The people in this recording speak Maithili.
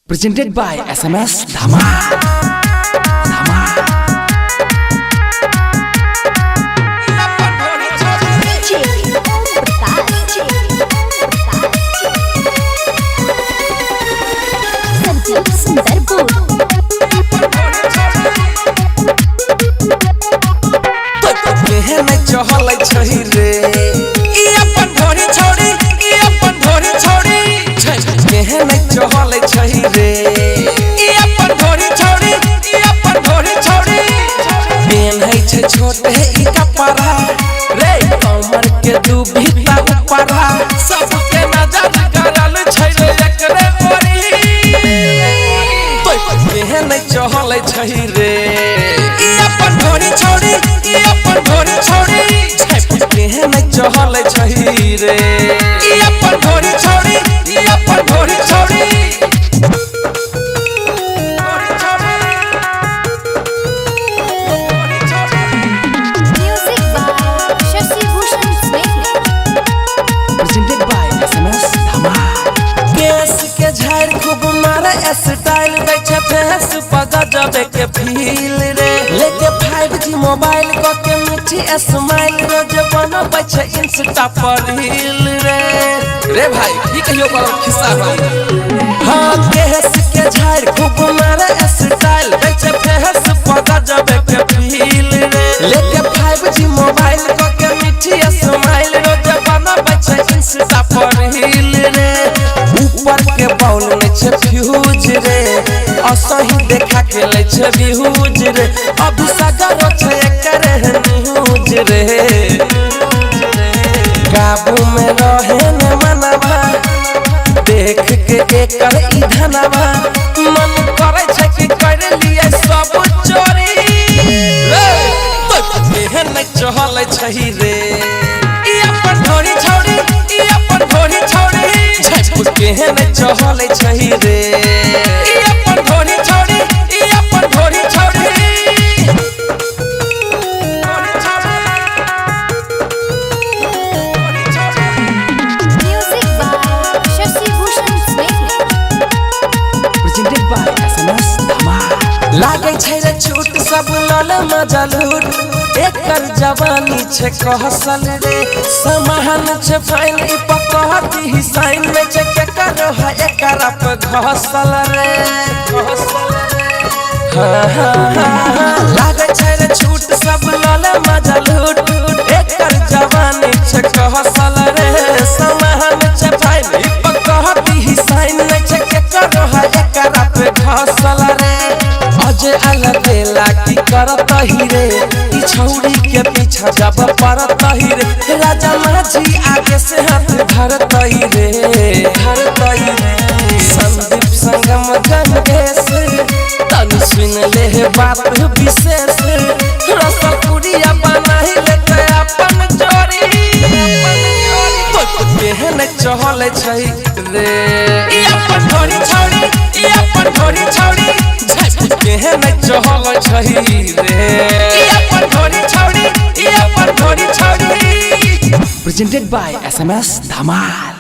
Presented by SMS Dhamaal. Dhamaal. DJ Om Prakash. DJ Om Prakash. Sanjeev Sundarpur. केहन चहल छही रे ई अपन ढोरी छोड़ी, ई अपन ढोरी छोड़ी। केहन चहल छही रे ई अपन ढोरी छोड़ी, ई अपन ढोरी छोड़ी। पेन्है छै छोट है ई कपड़ा रे, कमर के दू भीता ऊपरा। सबके नजर गरल छै रे एकरे ओरी। केहन चहल छही रे ई अपन ढोरी छोड़ी, ई अपन ढोरी छोड़ी। केहन चहल छही रे ई अपन ढोरी छोड़ी, ई अपन ढोरी छोड़ी। Music by Shashi Bhushan Snehi. Presented by SMS Dhamaal. केस के झाड़ खूब मारे स्टाइल दै छै फेस पर गजबे के फील रे। लेके 5G मोबाइल क के मीठी स्माइल रोज बनबै छै इंस्टा पर रील रे। रे भाई की कहियो बड़ा खिस्सा हो। हाँ केस के झाड़ खूब मारे स्टाइल दै छै फेस पर गजबे के फील रे। लेके 5G मोबाइल क के मीठी स्माइल रोज बनबै छै इंस्टा पर रील रे। ऊपर के बॉल में छै फ्यूज रे, असही देखा के ले छै बिहूज रे। अभी सगर छै एकर न्यूज रे, काबू में रहे न मनवा। देख के एकर ई धनवा मन करे छै कि कर लिए सब चोरी रे। केहन चहल छही रे ई अपन ढोरी छोड़ी, ई अपन ढोरी छोड़ी। केहन चहल छही रे ई अपन ढोरी छोड़ी, ई अपन ढोरी छोड़ी। Music by Shashi Bhushan Snehi. Presented by SMS Dhamaal. लागै छै रे छूट सब लल मजा लूट, एकर जवानी छै कहसल रे। समाहन छै फाइन ई पकहती ही साइन में छै केकर है एकर अप घसल रे, घसल रे। हाँ, हाँ, हाँ, हाँ। लागै छै रे छूट सब लल मजा लूट, एकर जवानी छै कहसल रे। समाहन छै फाइन ई पकहती ही साइन में छै केकर है एकर अप घसल रे। अजय अलग बेला की करत ही रे, ई छौड़ी के पीछा जब पड़त ही रे। राजा माझी आगे से हाथ धरत ही रे, धरत ही रे। संदीप संगम गंगेश तनु सुन ले बात विशेष। रसपुरिया बनाही लेते अपन जोड़ी। केहन चहल छै रे ई अपन ढोरी छोड़ी, ई अपन ढोरी छोड़ी। केहन चहल छै रे ई अपन ढोरी छोड़ी, ई अपन ढोरी छोड़ी। Presented by SMS Dhamaal.